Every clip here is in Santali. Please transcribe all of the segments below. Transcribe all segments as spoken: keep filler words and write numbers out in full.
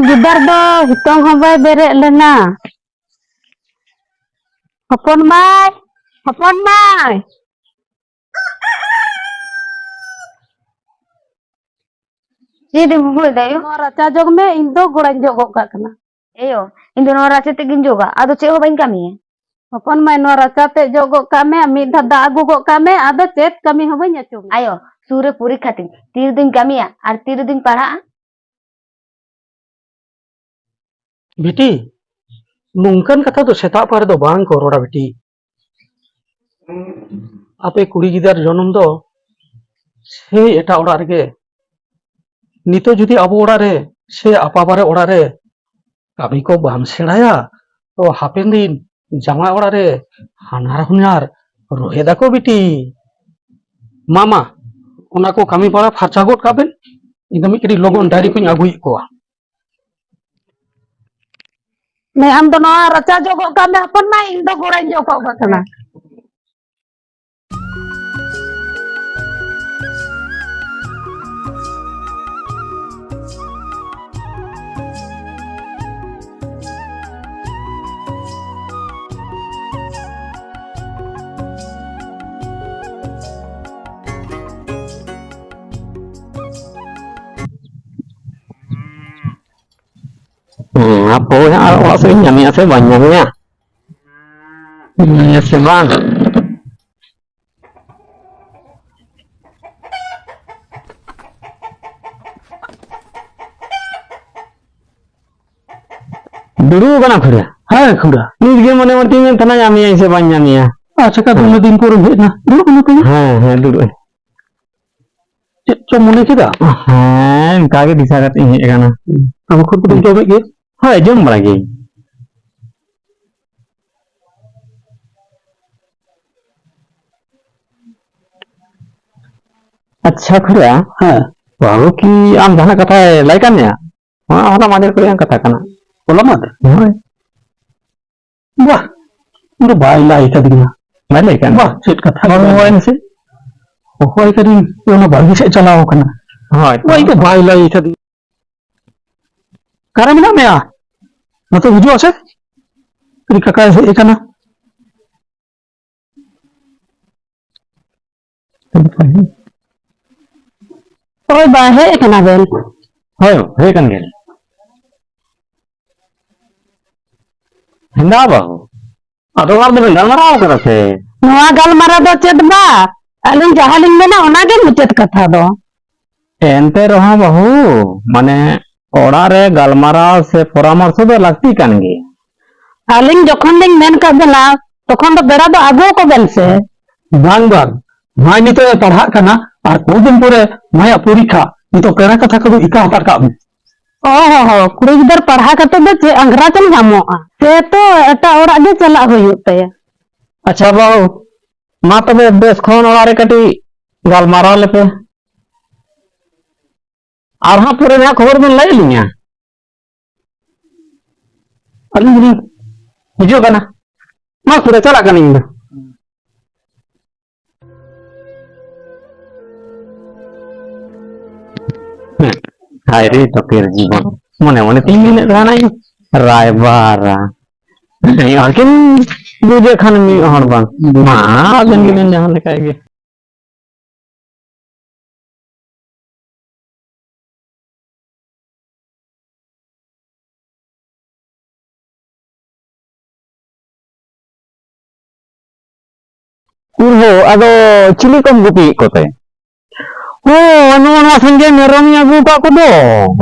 ᱜᱤᱫᱟᱹᱨ ᱫᱚ ᱦᱤᱛᱚᱝ ᱦᱚᱸ ᱵᱟᱭ ᱵᱮᱨᱮᱫ ᱞᱮᱱᱟ᱾ ᱦᱚᱯᱚᱱ ᱢᱟᱹᱭ, ᱦᱚᱯᱚᱱ ᱢᱟᱹᱭ᱾ ᱪᱮᱫ ᱮᱢ ᱦᱩᱦᱩᱭᱮᱫᱟ ᱭᱳ? ᱱᱚᱣᱟ ᱨᱟᱪᱟ ᱡᱚᱜ ᱢᱮ, ᱤᱧ ᱫᱚ ᱜᱚᱲᱟᱧ ᱡᱚᱜ ᱜᱚᱜ ᱠᱟᱜ ᱠᱟᱱᱟ᱾ ᱮᱭᱳ, ᱤᱧ ᱫᱚ ᱱᱚᱣᱟ ᱨᱟᱪᱟ ᱛᱮᱫ ᱜᱤᱧ ᱡᱚᱜᱟ, ᱟᱫᱚ ᱪᱮᱫ ᱦᱚᱸ ᱵᱟᱹᱧ ᱠᱟᱹᱢᱤᱭᱟ᱾ ᱦᱚᱯᱚᱱ ᱢᱟᱹᱭ, ᱱᱚᱣᱟ ᱨᱟᱪᱟ ᱛᱮᱫ ᱡᱚᱜ ᱜᱚᱜ ᱠᱟᱜ ᱢᱮ, ᱢᱤᱫ ᱫᱷᱟᱣ ᱫᱟᱜ ᱟᱹᱜᱩ ᱜᱚᱜ ᱠᱟᱜ ᱢᱮ, ᱟᱫᱚ ᱪᱮᱫ ᱠᱟᱹᱢᱤ ᱦᱚᱸ ᱵᱟᱹᱧ ᱟᱹᱪᱩ ᱢᱮᱭᱟ᱾ ᱟᱭᱳ, ᱥᱩᱨ ᱨᱮ ᱯᱚᱨᱤᱠᱠᱷᱟ ᱛᱤᱧ, ᱛᱤ ᱨᱮᱫᱚᱧ ᱠᱟᱹᱢᱤᱭᱟ ᱟᱨ ᱛᱤ ᱨᱮᱫᱚᱧ ᱯᱟᱲᱦᱟᱜᱼᱟ? ᱵᱤᱴᱤ, ᱱᱚᱝᱠᱟᱱ ᱠᱟᱛᱷᱟ ᱫᱚ ᱥᱮᱛᱟᱜ ᱯᱟᱦᱟᱨ ᱫᱚ ᱵᱟᱝ ᱠᱚ ᱨᱚᱲᱟ ᱵᱤᱴᱤ᱾ ᱟᱯᱮ ᱠᱩᱲᱤ ᱜᱤᱫᱟᱹᱨ ᱡᱚᱱᱚᱢ ᱫᱚ ᱥᱮᱭ ᱮᱴᱟᱜ ᱚᱲᱟᱜ ᱨᱮᱜᱮ᱾ ᱱᱤᱛᱚᱜ ᱡᱩᱫᱤ ᱟᱵᱚ ᱚᱲᱟᱜ ᱨᱮ ᱥᱮ ᱟᱯᱟ ᱵᱟᱨᱮ ᱚᱲᱟᱜ ᱨᱮ ᱠᱟᱹᱢᱤ ᱠᱚ ᱵᱟᱢ ᱥᱮᱬᱟᱭᱟ, ᱛᱚ ᱦᱟᱯᱮᱱ ᱫᱤᱱ ᱡᱟᱶᱟᱭ ᱚᱲᱟᱜ ᱨᱮ ᱦᱟᱱᱦᱟᱨ ᱦᱚᱧᱦᱟᱨ ᱨᱚᱦᱮᱫ ᱟᱠᱚ ᱵᱤᱴᱤ᱾ ᱢᱟ, ᱢᱟ, ᱚᱱᱟ ᱠᱚ ᱠᱟᱹᱢᱤ ᱵᱟᱲᱟ ᱯᱷᱟᱨᱪᱟ ᱜᱚᱫ ᱠᱟᱜ ᱵᱮᱱ, ᱤᱧ ᱫᱚ ᱢᱤᱫ ᱠᱟᱹᱴᱤᱡ ᱞᱚᱜᱚᱱ ᱰᱟᱭᱨᱤ ᱠᱚᱧ ᱟᱹᱜᱩᱭᱮᱫ ᱠᱚᱣᱟ᱾ ᱢᱮ, ᱟᱢ ᱫᱚ ᱱᱚᱣᱟ ᱨᱟᱪᱟ ᱡᱚᱜᱚᱜ ᱠᱟᱜ ᱢᱮ ᱦᱚᱯᱚᱱ ᱢᱟ, ᱤᱧ ᱫᱚ ᱜᱚᱲᱟᱧ ᱡᱚᱜᱚᱜ ᱠᱟᱜ ᱠᱟᱱᱟ᱾ ᱦᱮᱸ, ᱦᱟᱯᱳᱭ ᱦᱟᱸᱜ, ᱟᱨ ᱚᱲᱟᱜ ᱥᱮᱫ ᱤᱧ ᱧᱟᱢᱮᱭᱟ ᱥᱮ ᱵᱟᱹᱧ ᱧᱟᱢᱮᱭᱟ᱾ ᱧᱟᱢᱮᱭᱟ ᱥᱮ ᱵᱟᱝ? ᱫᱩᱲᱩᱵ ᱟᱠᱟᱱᱟ ᱠᱷᱩᱲᱟ? ᱦᱮᱸ, ᱠᱷᱩᱲᱟ᱾ ᱱᱤᱛ ᱜᱮ ᱢᱚᱱᱮ ᱢᱚᱱᱮ ᱛᱤᱧ ᱢᱮᱱ ᱛᱟᱦᱮᱱᱟ, ᱧᱟᱢᱮᱭᱟᱹᱧ ᱥᱮ ᱵᱟᱹᱧ ᱧᱟᱢᱮᱭᱟ᱾ ᱟᱪᱪᱷᱟ, ᱠᱟ ᱦᱮᱸ᱾ ᱫᱚᱢᱮ ᱫᱤᱱ ᱯᱚᱨᱮᱢ ᱦᱮᱡ ᱮᱱᱟ᱾ ᱫᱩᱲᱩᱵ ᱠᱟᱱᱟ ᱛᱚᱵᱮ᱾ ᱦᱮᱸ, ᱦᱮᱸ, ᱫᱩᱲᱩᱵ ᱟᱹᱧ᱾ ᱪᱮᱫ ᱪᱚᱢ ᱢᱚᱱᱮ ᱠᱮᱫᱟ? ᱦᱮᱸ, ᱚᱱᱠᱟ ᱜᱮ ᱫᱤᱥᱟᱹ ᱠᱟᱛᱮ ᱤᱧ ᱦᱮᱡ ᱟᱠᱟᱱᱟ᱾ ᱟᱢ ᱠᱷᱚᱨ ᱠᱚᱫᱚᱢ ᱡᱚᱢᱮᱫ ᱜᱮᱭᱟ? ᱦᱳᱭ, ᱡᱚᱢ ᱵᱟᱲᱟ ᱜᱤᱭᱟᱹᱧ᱾ ᱟᱪᱪᱷᱟ ᱠᱷᱩᱲᱟ, ᱦᱮᱸ᱾ ᱵᱟᱹᱦᱩ ᱠᱤ ᱟᱢ ᱡᱟᱦᱟᱱᱟᱜ ᱠᱟᱛᱷᱟᱭ ᱞᱟᱹᱭ ᱠᱟᱫ ᱢᱮᱭᱟ? ᱦᱚᱸ, ᱦᱚᱞᱟ ᱢᱟᱫᱷᱮᱨ ᱠᱚᱨᱮᱱᱟᱜ ᱠᱟᱛᱷᱟ ᱠᱟᱱᱟ᱾ ᱦᱚᱞᱟ ᱢᱟᱫᱷᱮᱨ? ᱦᱳᱭ᱾ ᱵᱟᱦ, ᱩᱱᱤ ᱫᱚ ᱵᱟᱭ ᱞᱟᱹᱭ ᱠᱟᱫᱤᱧᱟ᱾ ᱵᱟᱭ ᱞᱟᱹᱭ ᱠᱟᱫ ᱢᱮᱭᱟ? ᱵᱟᱦ, ᱪᱮᱫ ᱠᱟᱛᱷᱟ ᱵᱟᱝ ᱜᱮ ᱵᱟᱭ ᱦᱚᱦᱚᱣᱟᱭ ᱞᱟᱹᱭ᱾ ᱢᱮᱥᱮ᱾ ᱦᱚᱦᱚᱣᱟᱭ ᱠᱟᱹᱱᱟᱹᱧ, ᱚᱱᱟ ᱵᱟᱲᱜᱮ ᱥᱮᱫ ᱪᱟᱞᱟᱣ ᱠᱟᱱᱟ᱾ ᱦᱳᱭ᱾ ᱵᱟᱭ ᱫᱚ ᱵᱟᱭ ᱞᱟᱹᱭ ᱠᱟᱫᱤᱧᱟ᱾ ᱚᱠᱟᱨᱮ ᱢᱮᱱᱟᱜ ᱢᱮᱭᱟ? ᱱᱚᱛᱮ ᱦᱤᱡᱩᱜ ᱟᱥᱮ᱾ ᱟᱹᱰᱤ ᱠᱟᱠᱟᱭ ᱦᱮᱡ ᱟᱠᱟᱱᱟ᱾ ᱦᱳᱭ ᱵᱟ, ᱦᱮᱡ ᱟᱠᱟᱱᱟ ᱵᱮᱱ? ᱦᱳᱭ, ᱦᱮᱡ ᱟᱠᱟᱱ ᱜᱮᱭᱟᱞᱤᱧ᱾ ᱦᱮᱸᱫᱟ ᱵᱟᱹᱦᱩ, ᱟᱫᱚ ᱚᱲᱟᱜ ᱫᱚᱵᱮᱱ ᱜᱟᱞᱢᱟᱨᱟᱣ ᱠᱟᱫᱟ ᱥᱮ? ᱱᱚᱣᱟ ᱜᱟᱞᱢᱟᱨᱟᱣ ᱫᱚ ᱪᱮᱫ ᱵᱟ? ᱟᱹᱞᱤᱧ ᱡᱟᱦᱟᱸ ᱞᱤᱧ ᱢᱮᱱᱟ, ᱚᱱᱟ ᱜᱮ ᱢᱩᱪᱟᱹᱫ ᱠᱟᱛᱷᱟ ᱫᱚ᱾ ᱮᱱᱛᱮ ᱨᱮᱦᱚᱸ ᱵᱟᱹᱦᱩ, ᱢᱟᱱᱮ, ᱚᱲᱟᱜ ᱨᱮ ᱜᱟᱞᱢᱟᱨᱟᱣ ᱥᱮ ᱯᱚᱨᱟᱢᱚᱨᱥᱚ ᱫᱚ ᱞᱟᱹᱠᱛᱤ ᱠᱟᱱ ᱜᱮᱭᱟ᱾ ᱟᱹᱞᱤᱧ ᱡᱚᱠᱷᱚᱱ ᱞᱤᱧ ᱢᱮᱱ ᱠᱟᱜ ᱵᱮᱱᱟ, ᱛᱚᱠᱷᱚᱱ ᱫᱚ ᱵᱮᱲᱟ ᱫᱚ ᱟᱹᱜᱩ ᱟᱠᱚ ᱵᱮᱱ ᱥᱮ᱾ ᱵᱟᱝ, ᱵᱟᱝ, ᱱᱚᱜᱼᱚᱭ ᱱᱤᱛᱚᱜ ᱮ ᱯᱟᱲᱦᱟᱜ ᱠᱟᱱᱟ, ᱟᱨ ᱠᱚ ᱫᱤᱱ ᱯᱚᱨᱮ ᱱᱚᱣᱟ ᱯᱚᱨᱤᱠᱠᱷᱟ, ᱱᱤᱛᱚᱜ ᱯᱮᱲᱟ ᱠᱟᱛᱷᱟ ᱠᱚᱫᱚ ᱤᱠᱟ ᱦᱟᱛᱟᱲ ᱠᱟᱜ ᱢᱮ᱾ ᱚ ᱦᱚ ᱦᱚ, ᱠᱩᱲᱤ ᱜᱤᱫᱟᱹᱨ ᱯᱟᱲᱦᱟᱣ ᱠᱟᱛᱮ ᱫᱚ ᱪᱮᱫ ᱟᱝᱜᱽᱨᱟ ᱪᱚᱢ ᱧᱟᱢᱚᱜᱼᱟ? ᱥᱮ ᱛᱚ ᱮᱴᱟᱜ ᱚᱲᱟᱜ ᱜᱮ ᱪᱟᱞᱟᱜ ᱦᱩᱭᱩᱜ ᱛᱟᱭᱟ᱾ ᱟᱪᱪᱷᱟ ᱵᱟᱹᱦᱩ, ᱢᱟ ᱛᱚᱵᱮ ᱵᱮᱥ ᱠᱷᱚᱱ ᱚᱲᱟᱜ ᱨᱮ ᱠᱟᱹᱴᱤᱡ ᱜᱟᱞᱢᱟᱨᱟᱣ ᱞᱮᱯᱮ᱾ ᱟᱨ ᱦᱟᱸᱜ ᱯᱚᱨᱮ ᱨᱮ ᱦᱟᱸᱜ ᱠᱷᱚᱵᱚᱨ ᱵᱮᱱ ᱞᱟᱹᱭ ᱟᱹᱞᱤᱧᱟ᱾ ᱟᱹᱞᱤᱧ ᱫᱚᱞᱤᱧ ᱦᱤᱡᱩᱜ ᱠᱟᱱᱟ᱾ ᱢᱟ ᱛᱚᱵᱮ ᱪᱟᱞᱟᱜ ᱠᱟᱹᱱᱟᱹᱧ ᱤᱧ ᱫᱚ᱾ ᱦᱮᱸ, ᱦᱟᱭ ᱨᱮ ᱛᱚᱠᱮᱨ ᱡᱤᱵᱚᱱ᱾ ᱢᱚᱱᱮ ᱢᱚᱱᱮ ᱛᱤᱧ ᱢᱮᱱᱮᱫ ᱛᱟᱦᱮᱱᱟ ᱤᱧ, ᱨᱟᱭᱵᱟᱨᱟ᱾ ᱦᱮᱸ, ᱟᱨᱠᱤᱱ ᱵᱩᱡᱮᱫ ᱠᱷᱟᱱ ᱢᱤᱫ ᱦᱚᱲ ᱵᱟᱝ᱾ ᱢᱟ, ᱟᱵᱮᱱ ᱜᱮᱵᱮᱱ ᱡᱟᱦᱟᱸ ᱞᱮᱠᱟᱭ ᱜᱮ᱾ ᱩᱨᱦᱚ, ᱟᱫᱚ ᱪᱤᱞᱤ ᱠᱚᱢ ᱜᱩᱯᱤᱭᱮᱫ ᱠᱚᱛᱮ? ᱚ, ᱱᱚᱜᱼᱚ ᱱᱚᱣᱟ ᱥᱟᱸᱜᱮ ᱢᱮᱨᱚᱢᱤᱧ ᱟᱹᱜᱩ ᱟᱠᱟᱫ ᱠᱚᱫᱚ᱾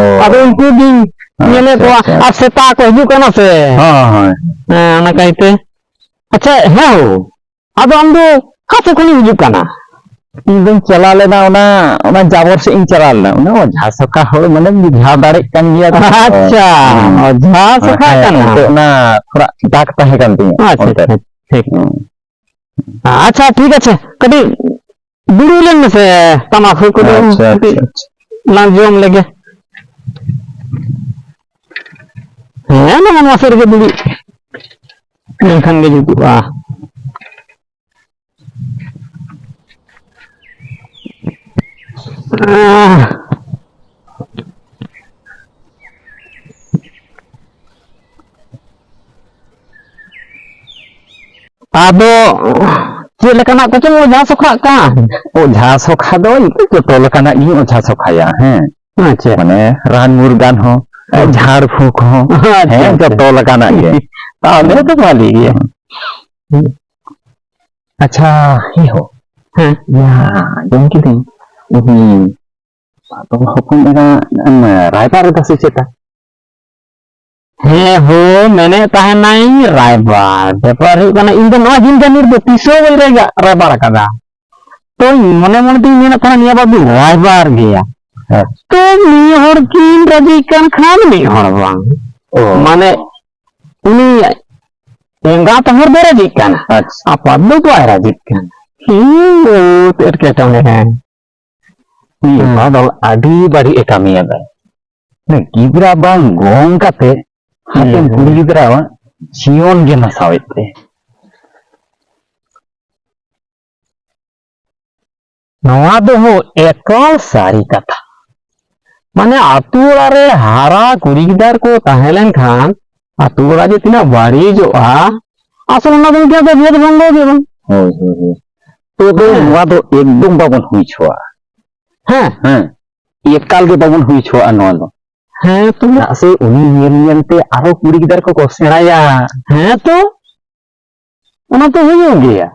ᱚ᱾ ᱟᱫᱚ ᱩᱱᱠᱩ ᱜᱤᱧ ᱟᱪᱪᱷᱟ, ᱧᱮᱞᱮᱫ ᱠᱚᱣᱟ᱾ ᱟᱪᱪᱷᱟ, ᱟᱨ ᱟᱪᱪᱷᱟ᱾ ᱥᱮᱛᱟ ᱠᱚ ᱦᱤᱡᱩᱜ ᱠᱟᱱᱟ ᱥᱮ᱾ ᱦᱳᱭ, ᱦᱳᱭ᱾ ᱦᱮᱸ, ᱚᱱᱟ ᱠᱟᱭᱛᱮ᱾ ᱟᱪᱪᱷᱟ, ᱦᱮᱸ ᱦᱳ᱾ ᱟᱫᱚ ᱟᱢ ᱫᱚ ᱚᱠᱟ ᱥᱮᱫ ᱠᱷᱚᱱᱮᱢ ᱦᱤᱡᱩᱜ ᱠᱟᱱᱟ? ᱤᱧ ᱫᱚᱧ ᱪᱟᱞᱟᱣ ᱞᱮᱱᱟ ᱚᱱᱟ, ᱚᱱᱟ ᱡᱟᱵᱚᱨ ᱥᱮᱫ ᱤᱧ ᱪᱟᱞᱟᱣ ᱞᱮᱱᱟ᱾ ᱚᱱᱟ ᱚᱡᱷᱟ ᱥᱚᱠᱟ ᱦᱚᱲ ᱢᱟᱱᱮᱢ ᱵᱩᱡᱷᱟᱹᱣ ᱫᱟᱲᱮᱜ ᱠᱟᱱ ᱜᱮᱭᱟ ᱛᱚ᱾ ᱟᱪᱪᱷᱟ, ᱦᱩᱸ᱾ ᱚᱡᱷᱟ ᱥᱚᱠᱟ ᱦᱮᱸ, ᱠᱟᱱᱟ᱾ ᱚᱱᱛᱮ ᱚᱱᱟ ᱛᱷᱚᱲᱟ ᱰᱟᱠ ᱛᱟᱦᱮᱸ ᱠᱟᱱ ᱛᱤᱧᱟᱹ ᱟᱪᱪᱷᱟ, ᱚᱱᱛᱮ᱾ ᱟᱪᱪᱷᱟ, ᱴᱷᱤᱠ᱾ ᱦᱩᱸ᱾ ᱟᱪᱪᱷᱟ, ᱴᱷᱤᱠ ᱟᱪᱷᱮ, ᱠᱟᱹᱴᱤᱡ ᱫᱩᱲᱩᱵ ᱞᱮᱱ ᱢᱮᱥᱮ, ᱛᱟᱢᱟᱠᱷᱩ ᱠᱚᱫᱚ ᱟᱪᱪᱷᱟ, ᱠᱟᱹᱴᱤᱡ ᱟᱪᱪᱷᱟ, ᱟᱪᱪᱷᱟ᱾ ᱞᱟᱝ ᱡᱚᱢ ᱞᱮᱜᱮ᱾ ᱦᱮᱸ, ᱱᱚᱜᱼᱚ ᱱᱚᱣᱟ ᱥᱮᱫ ᱨᱮᱜᱮ ᱫᱩᱲᱩᱵ ᱞᱮᱱᱠᱷᱟᱱ ᱜᱮ ᱡᱩᱛᱩᱜᱼᱟ᱾ ᱟᱸ᱾ ᱟᱫᱚ ᱪᱮᱫ ᱞᱮᱠᱟᱱᱟᱜ ᱠᱚᱪᱚᱢ ᱚᱡᱷᱟ ᱥᱚᱠᱷᱟᱜ ᱠᱟᱱ? ᱚᱡᱷᱟ ᱥᱚᱠᱷᱟ ᱫᱚ ᱤᱧ ᱫᱚ ᱡᱚᱛᱚ ᱞᱮᱠᱟᱱᱟᱜ ᱜᱤᱧ ᱚᱡᱷᱟ ᱥᱚᱠᱷᱟᱭᱟ, ᱦᱮᱸ᱾ ᱟᱪᱪᱷᱟ᱾ ᱢᱟᱱᱮ ᱨᱟᱱ ᱢᱩᱨᱜᱟᱱ ᱦᱚᱸ, ᱦᱮᱸ᱾ ᱡᱷᱟᱲ ᱯᱷᱩᱸᱠ ᱦᱚᱸ, ᱟᱪᱪᱷᱟ, ᱦᱮᱸ, ᱟᱪᱪᱷᱟ᱾ ᱡᱚᱛᱚ ᱞᱮᱠᱟᱱᱟᱜ ᱜᱮ᱾ ᱛᱟᱦᱚᱞᱮ ᱛᱚ ᱵᱷᱟᱞᱤ ᱜᱮ᱾ ᱦᱮᱸ᱾ ᱟᱪᱪᱷᱟ, ᱦᱮᱸ ᱦᱳ᱾ ᱦᱮᱸ᱾ ᱤᱭᱟᱹ, ᱟᱸᱡᱚᱢ ᱠᱤᱫᱟᱹᱧ, ᱩᱱᱤ ᱟᱫᱚ ᱦᱚᱯᱚᱱ ᱮᱨᱟ, ᱮᱢ, ᱨᱟᱭᱵᱟᱨ ᱮᱫᱟ ᱥᱮ ᱪᱮᱛᱟ? ᱦᱮᱸ ᱦᱳ, ᱢᱮᱱᱮᱫ ᱛᱟᱦᱮᱱᱟᱹᱧ ᱨᱟᱭᱵᱟᱨ᱾ ᱵᱮᱯᱟᱨ ᱦᱩᱭᱩᱜ ᱠᱟᱱᱟ, ᱤᱧ ᱫᱚ ᱱᱚᱣᱟ ᱡᱤᱱ ᱠᱟᱹᱢᱤ ᱨᱮᱫᱚ ᱛᱤᱥ ᱦᱚᱸ ᱵᱟᱹᱧ ᱨᱟᱭᱵᱟ-, ᱨᱟᱭᱵᱟᱨ ᱟᱠᱟᱫᱟ᱾ ᱛᱚ ᱢᱚᱱᱮ ᱢᱚᱱᱮ ᱛᱤᱧ ᱢᱮᱱᱮᱫ ᱛᱟᱦᱮᱱᱟ, ᱱᱤᱭᱟᱹ ᱵᱟᱨ ᱫᱚᱧ ᱨᱟᱭᱵᱟᱨ ᱜᱮᱭᱟ᱾ ᱦᱮᱸ᱾ ᱛᱚ ᱢᱤᱫ ᱦᱚᱲ ᱠᱤᱱ ᱨᱟᱹᱡᱤᱜ ᱠᱟᱱ ᱠᱷᱟᱱ ᱢᱤᱫ ᱦᱚᱲ ᱵᱟᱝ᱾ ᱚ᱾ ᱢᱟᱱᱮ ᱩᱱᱤ ᱮᱸᱜᱟᱛ ᱦᱚᱲ ᱫᱚ ᱨᱟᱹᱡᱤᱜ ᱠᱟᱱᱟ᱾ ᱟᱪᱪᱷᱟ᱾ ᱟᱯᱟᱛ ᱫᱚ ᱵᱟᱭ ᱨᱟᱹᱡᱤᱜ ᱠᱟᱱᱟ᱾ ᱦᱩᱸ, ᱵᱚᱦᱩᱛ ᱮᱴᱠᱮᱴᱚᱬᱮ᱾ ᱦᱩᱸ, ᱦᱮᱸ᱾ ᱱᱚᱣᱟ ᱫᱚ ᱟᱹᱰᱤ ᱵᱟᱹᱲᱤᱡ ᱮ ᱠᱟᱹᱢᱤᱭᱮᱫᱟ᱾ ᱜᱤᱫᱽᱨᱟᱹ ᱵᱟᱝ ᱜᱚᱝ ᱠᱟᱛᱮ ᱦᱟᱯᱮᱱ ᱦᱮᱸ, ᱠᱩᱲᱤ ᱦᱮᱸ᱾ ᱜᱤᱫᱽᱨᱟᱹᱣᱟᱜ ᱡᱤᱭᱚᱱ ᱜᱮ ᱱᱟᱥᱟᱣᱮᱫ ᱛᱟᱭᱟ᱾ ᱱᱚᱣᱟ ᱫᱚ ᱦᱳ ᱮᱠᱟᱞ ᱥᱟᱹᱨᱤ ᱠᱟᱛᱷᱟ᱾ ᱢᱟᱱᱮ ᱟᱛᱳ ᱚᱲᱟᱜ ᱨᱮ ᱦᱟᱨᱟ ᱠᱩᱲᱤ ᱜᱤᱫᱟᱹᱨ ᱠᱚ ᱛᱟᱦᱮᱸ ᱞᱮᱱᱠᱷᱟᱱ ᱟᱛᱳ ᱚᱲᱟᱜ ᱡᱮ ᱛᱤᱱᱟᱹᱜ ᱵᱟᱹᱲᱤᱡᱚᱜᱼᱟ, ᱟᱥᱚᱞ ᱚᱱᱟ ᱫᱚ ᱢᱤᱫᱴᱟᱝ ᱫᱚ ᱵᱷᱮᱫᱽ ᱵᱷᱚᱝᱜᱚ ᱜᱮ ᱵᱟᱝ᱾ ᱦᱳᱭ, ᱦᱳᱭ, ᱦᱳᱭ᱾ ᱛᱚ, ᱛᱚ ᱦᱮᱸ᱾ ᱱᱚᱣᱟ ᱫᱚ ᱮᱠᱫᱚᱢ ᱵᱟᱵᱚᱱ ᱦᱩᱭ ᱦᱚᱪᱚᱣᱟᱜᱼᱟ᱾ ᱦᱮᱸ᱾ ᱦᱮᱸ᱾ ᱮᱠᱟᱞ ᱜᱮ ᱵᱟᱵᱚᱱ ᱦᱩᱭ ᱦᱚᱪᱚᱣᱟᱜᱼᱟ ᱱᱚᱣᱟ ᱫᱚ᱾ ᱦᱮᱸ ᱛᱚ᱾ ᱪᱮᱫᱟᱜ ᱥᱮ ᱩᱱᱤ ᱧᱮᱞ ᱧᱮᱞ ᱛᱮ ᱟᱨᱚ ᱠᱩᱲᱤ ᱜᱤᱫᱟᱹᱨ ᱠᱚᱠᱚ ᱥᱮᱬᱟᱭᱟ᱾ ᱦᱮᱸ ᱛᱚ᱾ ᱚᱱᱟ ᱛᱚ ᱦᱩᱭᱩᱜ ᱜᱮᱭᱟ᱾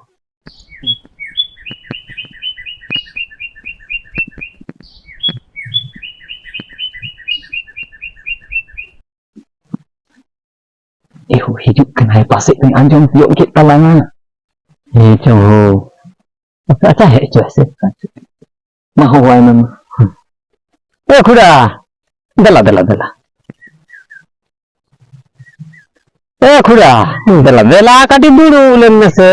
ᱮᱦᱳ, ᱦᱤᱡᱩᱜ ᱠᱟᱱᱟᱭ, ᱯᱟᱥᱮᱡ ᱫᱚᱧ ᱟᱸᱡᱚᱢ ᱛᱤᱭᱳᱜ ᱠᱮᱫ ᱛᱟᱞᱟᱝᱟ᱾ ᱦᱮᱸ ᱪᱚᱝ ᱦᱳ᱾ ᱟᱪᱪᱷᱟ, ᱟᱪᱪᱷᱟ, ᱦᱮᱡ ᱦᱚᱪᱚ ᱟᱭ ᱥᱮ᱾ ᱢᱟ ᱦᱚᱦᱚᱣᱟᱭ ᱢᱮ ᱢᱟ᱾ ᱮ ᱠᱷᱩᱲᱟ, ᱫᱮᱞᱟ, ᱫᱮᱞᱟ, ᱫᱮᱞᱟ᱾ ᱮ ᱠᱷᱩᱲᱟ, ᱫᱮᱞᱟ, ᱫᱮᱞᱟ, ᱠᱟᱹᱴᱤᱡ ᱫᱩᱲᱩᱵ ᱞᱮᱱ ᱢᱮᱥᱮ᱾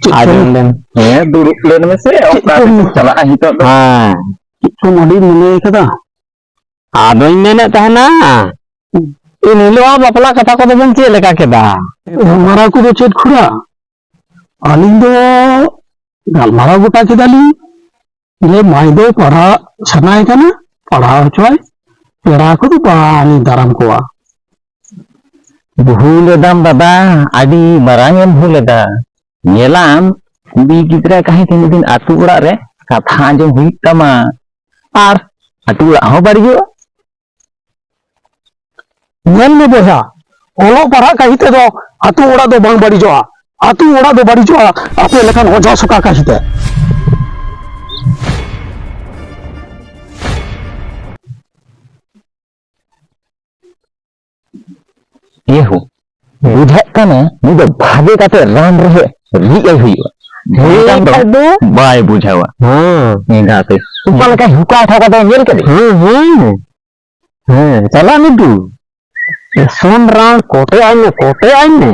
ᱪᱮᱫ ᱟᱸᱡᱚᱢ ᱪᱚᱝ? ᱞᱮᱢ᱾ ᱦᱮᱸ, ᱫᱩᱲᱩᱵ ᱞᱮᱱ ᱢᱮᱥᱮ, ᱪᱮᱫ ᱚᱠᱟ ᱪᱚᱝ? ᱨᱮᱪᱚᱢ ᱪᱟᱞᱟᱜᱼᱟ ᱱᱤᱛᱚᱜ ᱫᱚ? ᱦᱮᱸ᱾ ᱪᱮᱫ ᱪᱚᱝ ᱟᱹᱰᱤ ᱢᱚᱱᱮ ᱠᱟᱫᱟ? ᱟᱫᱚᱧ ᱢᱮᱱᱮᱫ ᱛᱟᱦᱮᱱᱟ, ᱦᱩᱸ᱾ ᱮᱱ ᱦᱤᱞᱳᱜ ᱵᱟᱯᱞᱟ ᱠᱟᱛᱷᱟ ᱠᱚᱫᱚ ᱵᱮᱱ ᱪᱮᱫ ᱞᱮᱠᱟ ᱠᱮᱫᱟ? ᱜᱟᱞᱢᱟᱨᱟᱣ ᱠᱚᱫᱚ ᱪᱮᱫ ᱠᱷᱩᱲᱟ? ᱟᱹᱞᱤᱧ ᱫᱚ ᱜᱟᱞᱢᱟᱨᱟᱣ ᱜᱚᱴᱟ ᱠᱮᱫᱟᱞᱤᱧ ᱡᱮ ᱢᱟᱹᱭ ᱫᱚ ᱯᱟᱲᱦᱟᱜ ᱥᱟᱱᱟᱭᱮ ᱠᱟᱱᱟ, ᱯᱟᱲᱦᱟᱣ ᱦᱚᱪᱚᱣᱟᱭ, ᱯᱮᱲᱟ ᱠᱚᱫᱚ ᱵᱟᱝ ᱫᱟᱨᱟᱢ ᱠᱚᱣᱟ᱾ ᱵᱷᱩᱞ ᱮᱫᱟᱢ ᱫᱟᱫᱟ, ᱟᱹᱰᱤ ᱢᱟᱨᱟᱝ ᱮᱢ ᱵᱷᱩᱞ ᱮᱫᱟ᱾ ᱧᱮᱞᱟᱢ, ᱠᱩᱲᱤ ᱜᱤᱫᱽᱨᱟᱹ ᱠᱟᱹᱦᱤ ᱛᱤᱱᱟᱹᱜ ᱫᱤᱱ ᱟᱹᱛᱩ ᱚᱲᱟᱜ ᱨᱮ ᱠᱟᱛᱷᱟ ᱟᱸᱡᱚᱢ ᱦᱩᱭᱩᱜ ᱛᱟᱢᱟ, ᱟᱨ ᱟᱹᱛᱩ ᱚᱲᱟᱜ ᱦᱚᱸ ᱵᱟᱹᱲᱤᱡᱚᱜᱼᱟ᱾ ᱧᱮᱞ ᱢᱮ ᱵᱚᱭᱦᱟ, ᱚᱞᱚᱜ ᱯᱟᱲᱦᱟᱜ ᱠᱟᱹᱦᱤ ᱛᱮᱫᱚ ᱟᱹᱛᱩ ᱚᱲᱟᱜ ᱫᱚ ᱵᱟᱝ ᱵᱟᱹᱲᱤᱡᱚᱜᱼᱟ᱾ ᱟᱹᱛᱩ ᱚᱲᱟᱜ ᱫᱚ ᱵᱟᱹᱲᱤᱡᱚᱜᱼᱟ ᱟᱯᱮ ᱞᱮᱠᱟᱱ ᱚᱡᱷᱟ ᱥᱚᱠᱟ ᱠᱟᱹᱦᱤ ᱛᱮ᱾ ᱤᱭᱟᱹ ᱦᱳ, ᱵᱩᱡᱷᱟᱹᱜ ᱠᱟᱱᱟ ᱱᱩᱭ ᱫᱚ ᱵᱷᱟᱜᱮ ᱠᱟᱛᱮ ᱨᱟᱱ ᱨᱮᱦᱮᱫ ᱨᱤᱫ ᱟᱭ ᱦᱩᱭᱩᱜᱼᱟ᱾ ᱦᱮᱸ, ᱵᱟᱝᱠᱷᱟᱱ ᱫᱚ ᱠᱷᱟᱡ ᱫᱚ᱾ ᱵᱟᱭ ᱵᱩᱡᱷᱟᱹᱣᱟ᱾ ᱦᱮᱸ᱾ ᱮᱸᱜᱟᱛᱮ ᱚᱠᱟ ᱞᱮᱠᱟᱭ ᱦᱩᱠᱟ ᱴᱷᱟᱠᱟ ᱫᱚ ᱧᱮᱞ ᱠᱮᱫᱮ? ᱦᱮᱸ, ᱦᱮᱸ᱾ ᱦᱮᱸ, ᱪᱟᱞᱟᱜ ᱢᱮ ᱫᱩ᱾ ᱥᱚᱱ ᱨᱟᱱ ᱠᱚᱴᱮᱡ ᱟᱭ ᱢᱮ, ᱠᱚᱴᱮᱡ ᱟᱭ ᱢᱮ᱾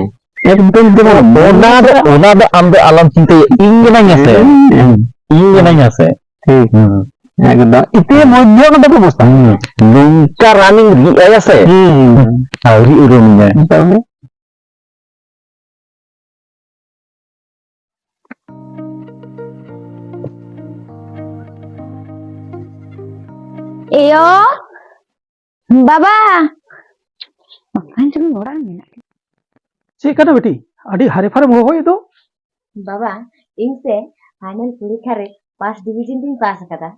ᱮᱠᱫᱚᱢ ᱡᱮᱢᱚᱱ ᱚᱱᱟ ᱫᱚ, ᱚᱱᱟ ᱫᱚ ᱟᱢ ᱫᱚ ᱟᱞᱚᱢ ᱪᱤᱱᱛᱟᱹᱭᱟ, ᱤᱧ ᱢᱮᱱᱟᱧᱟ ᱥᱮ᱾ ᱦᱮᱸ᱾ ᱤᱧ ᱢᱮᱱᱟᱧᱟ ᱥᱮ᱾ ᱴᱷᱤᱠ᱾ ᱦᱩᱸ᱾ ᱮᱠᱫᱚᱢ᱾ ᱤᱛᱟᱹ ᱢᱚᱫᱽᱫᱷᱮ ᱚᱱᱟ ᱫᱚ ᱵᱮᱵᱚᱥᱛᱷᱟ᱾ ᱦᱩᱸ᱾ ᱱᱚᱝᱠᱟ ᱨᱟᱱᱤᱧ ᱨᱤᱫ ᱟᱭᱟ ᱥᱮ᱾ ᱦᱩᱸ᱾ ᱟᱹᱣᱨᱤ ᱩᱨᱩᱢᱤᱧᱟᱭ᱾ ᱛᱟᱦᱚᱞᱮ? ᱮᱭᱳ, ᱵᱟᱵᱟ᱾ ᱵᱟᱝᱠᱷᱟᱱ ᱪᱚᱝ ᱚᱲᱟᱜ ᱨᱮ ᱢᱮᱱᱟᱜ ᱠᱤᱱᱟ᱾ ᱪᱮᱫ ᱠᱟᱱᱟ ᱵᱤᱴᱤ? ᱟᱹᱰᱤ ᱦᱟᱨᱮ ᱯᱷᱟᱨᱮᱢ ᱦᱚᱦᱚᱭᱮᱫ ᱫᱚ? ᱵᱟᱵᱟ, ᱤᱧ ᱥᱮ final ᱯᱚᱨᱤᱠᱠᱷᱟ ᱨᱮ first division ᱛᱤᱧ ᱯᱟᱥ ᱟᱠᱟᱫᱟ᱾